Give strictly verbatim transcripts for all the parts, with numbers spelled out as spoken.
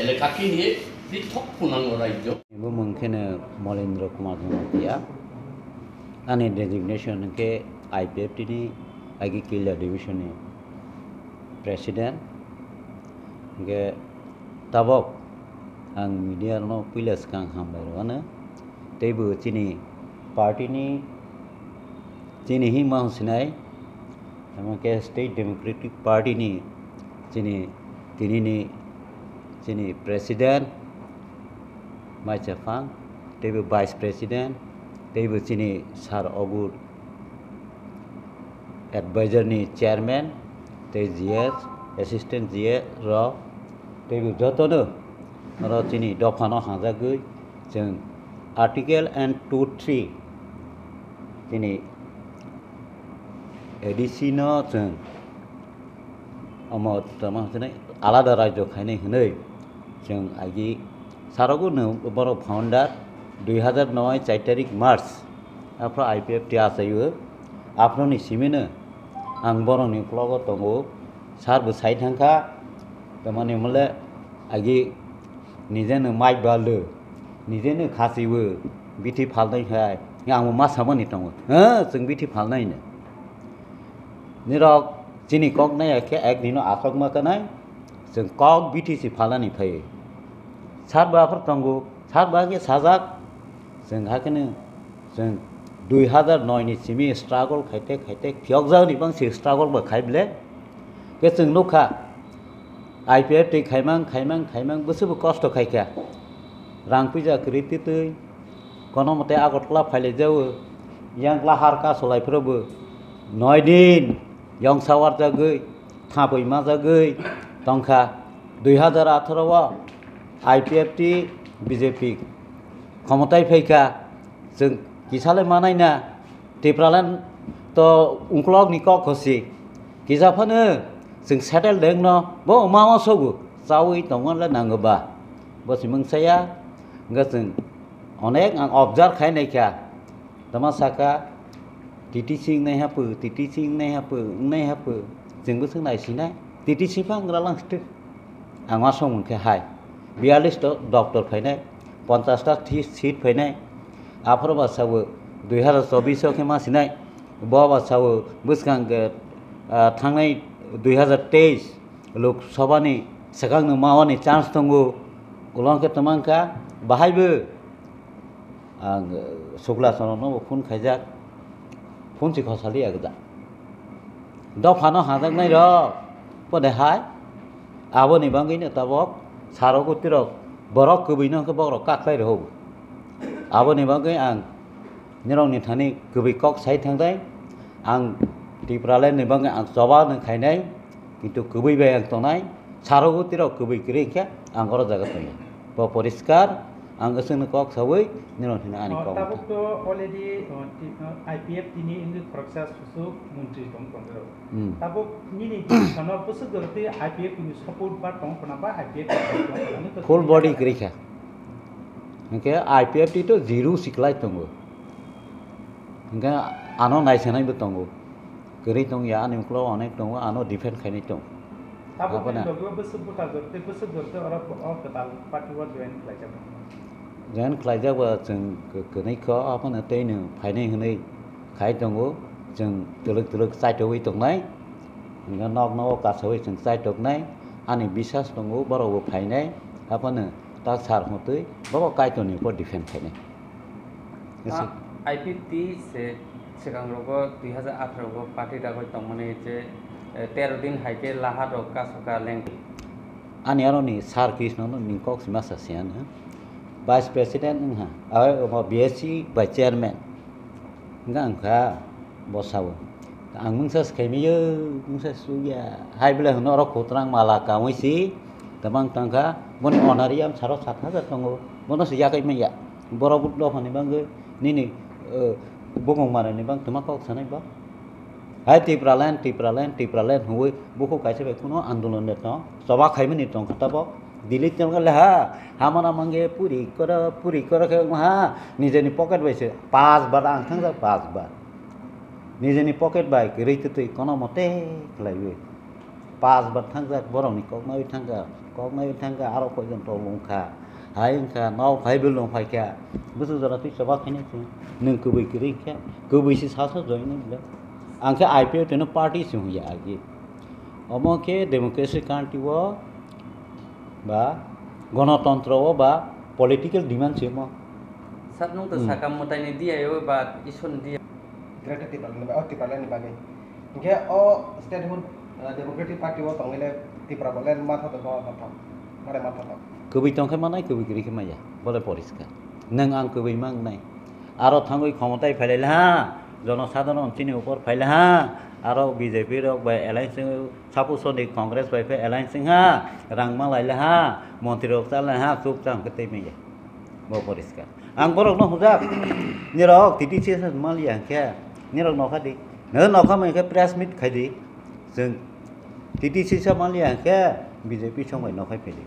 Ele kaki niye pithok punango rajyo. Bo mung kheno Molendra Kumar Jamatia. Ani designation hwnkhe I P F T ni Aiki Killa Division ni President. Hwnkhe tabok ang media no puila swkang hambai rwano. Teibo chini party ni chini himma hwnsinai, tamo khe State Democratic Party ni chini, tini ni chini President, Maichaphang, teibo Vice President, teibo chini Sir Ogur Advisor ni Chairman, tei G S, Assistant G S rok, teibo jotono oro chini dophano hajagwi chwng Article N two three chini A D C no chwng omo tamo hwnwi alada rajyo khainai hwnwi chwng agi sarogo no borok founder dui hazar noi char tarik March aphro I P F T achaio. Aphro ni simino ang borok ni uklogo tongo, sar bo sai thangkha, tamani mole agi nije no mai baldo, nije no khasibo bithi phalnai hai, ang bo ma samani tongo, ha, chwng bithi phalnai no. Nirok chini kok nai khe ek dino asok ma kanai, chwng kok bithi si phalnani phai. Sar ba aphar tongo, sar ba khe sajak, chwng hakhe no chwng dui hazar noi ni simi struggle khaite khaite phiyokjak ni bang si struggle ba khai ble. Khe chwng nukha, I P F T khaimang, khaimang, khaimang, bwswkbo kosto khaikha. Rang puija kwrwi twtwi, kono mote Agartala phailaijao, yang lahar kasolai phwrwngbo noi din yongsa warjagwi, thapwi majagwi tongkha. Dui hazar atharo o I P F T B J P khomotai phaikha, chwng kisalai manaina. Tipraland to ungkulok ni kok hosi. Kisa phano chwng settle deng no, bo ma ma sogo. Chawi tongma le nango ba. Bo si mung saya, hwnkhe chwng onek ang observe khai nai kha. Tama saka, T T C wngnai hapu, T T C wngnai hapu, wngnai hapu. Chwng bo chwng nai sinai. T T C phang gra lang stir. Ang ma song hwnkhe hai. Biyalish to doctor phainai, ponchash ta thi-, seat phainai, aphuru ba sabo dui hazar chobbish o khe ma sinai, bo ba sabo bwskang khe, ah, thangnai dui hazar teis Lok Sabha ni swkang no ma wani chance tongo, ulo khe twmang kha bahai bo ang, eh, Sukla Chorano bo phone khaijak, phone si khosali ya gda. Dophano hajaknai rok, pode hai, aboni bagwi no tabok, saro goti rok, borok kwbwi no hwnkhe bokrok kaklai rw. Aboni bagwi ang nirok ni thani kwbwi kok sai thangdai, ang Tipraland ni bagwi ang choba no khainai, kintu kwbwi bai ang tongnai, saro goti rok kwbwi kwrwi hwnkhe ang oro jaga tongo. Bo poriskar, ang aswkno kok sawi, nirok hino ani Oh, kok tabuk to already, oh, ti-, oh, I P F T ni wngwi khoroksa susuk montri tong tong rok. Hmm. Tabuk nini bisano bwswk joroti I P F T ni support ba tong khna ba I P F T ni support tong khna ni to Full body kwrwi kha. Hwnkhe I P F T to zero siklai tongo. Hwnkhe ano naisanai bo tongo. Kwrwi tong ya, ani uklo onek tongo, ano defend khainai tong. Abo Abo ni na. Logo bwswk buta jorte, bwswk jorte oro o kwtal party o join khlaijak. Join khlaijak ba chwng kw-, kwrwi kho, abo no tei no phainai hwnwi khai tongo, chwng twlwk twlwk chaitogwi tongnai. Hwnkhe nok nogo kasawi chwng chaitoknai, ani bisas tongo, borok bo phainai, abo no tak sar hwntwi, bobo Kaitor ni upor defend khainai. Ah, I P T se swkang rogo dui hazar atharo o party dagwi tongmani je, eh, tero din hai khe laha rok kasoka leng. Ani aro ni Sir Krishna no ni kok sima sa siyan ha. Vice President wng ha. Awe omo B S C by Chairman. Wngkha wngkha bo sao. Ang mungsa swkhaimio, mungsa suya. Hai bwle hwno oro kwtwrang mala kaui si, tabang tangkha, boni honorarium saro sat hajar tongo, bono se yakai manya. Borok dophani bagwi nini, eh, bukung manani bang twma kok sanai ba? Hai Tipraland, Tipraland, Tipraland hwnwi bukhuk kaisa bai kuno andolon de tong, choba khaimani tongkha tabok. Delete tongkha le ha, hamana mangge puri koro, puri koro khe wngha, nijeni pocket bai se pas bar ang thangjak, pas bar. Nijeni pocket bai kwrwi twtwi kono mote khlaiwi. Pas bar thangjak, borokni kok naiwi thangjak. Koknai thangkha aro koijon tolung kha. Hai wngkha, nok hai building phaikha. Bwswk jora twi choba khainai chwng. Nwng kwbwi kwrwi khe, kwbwi se sasa joinai bwle. Ang khe I P F T no party se hwnwi ya agi. Omo khe democracy country o ba gonotontro o ba political demand se omo. Sir, nwng to Hmm. sakha mwtaini diya o ba Isor ni diya. Greater Tipraland ni ba-, oh, Tipraland ni bagwi. Hinkhe o statehood, uh, Democratic Party o tongwi le Tripura bo le ma thotok, ma thotok, ma thotok. Kwbwi tong khe manai, kwbwi kwrwi khe maya. Bo le poriskar. Nwng ang kwbwi ma wngnai. Aro thangwi khomotai phailai ha, jono sadharon chini upor phailai ha, aro B J P rok bai alliance wng, sapu soni Congress bai phe alliance wng ha, rang ma lai ha, montri rok cha lai ha, chup cha hwnkhe tei maya. Bo poriskar. Ang borok no hujak. Nirok T T C S mal ya khe. Nirok nokha di. Nirok nokha mai khe press meet khai di. Chwng T T C S mal ya khe B J P song bai nokhai phai di.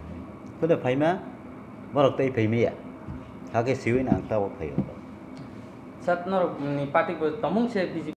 Kode phaima borok tei phaima ya. Hakhe siwi na ang tabok phaio. Sir, norok ni party bo tomung se B J P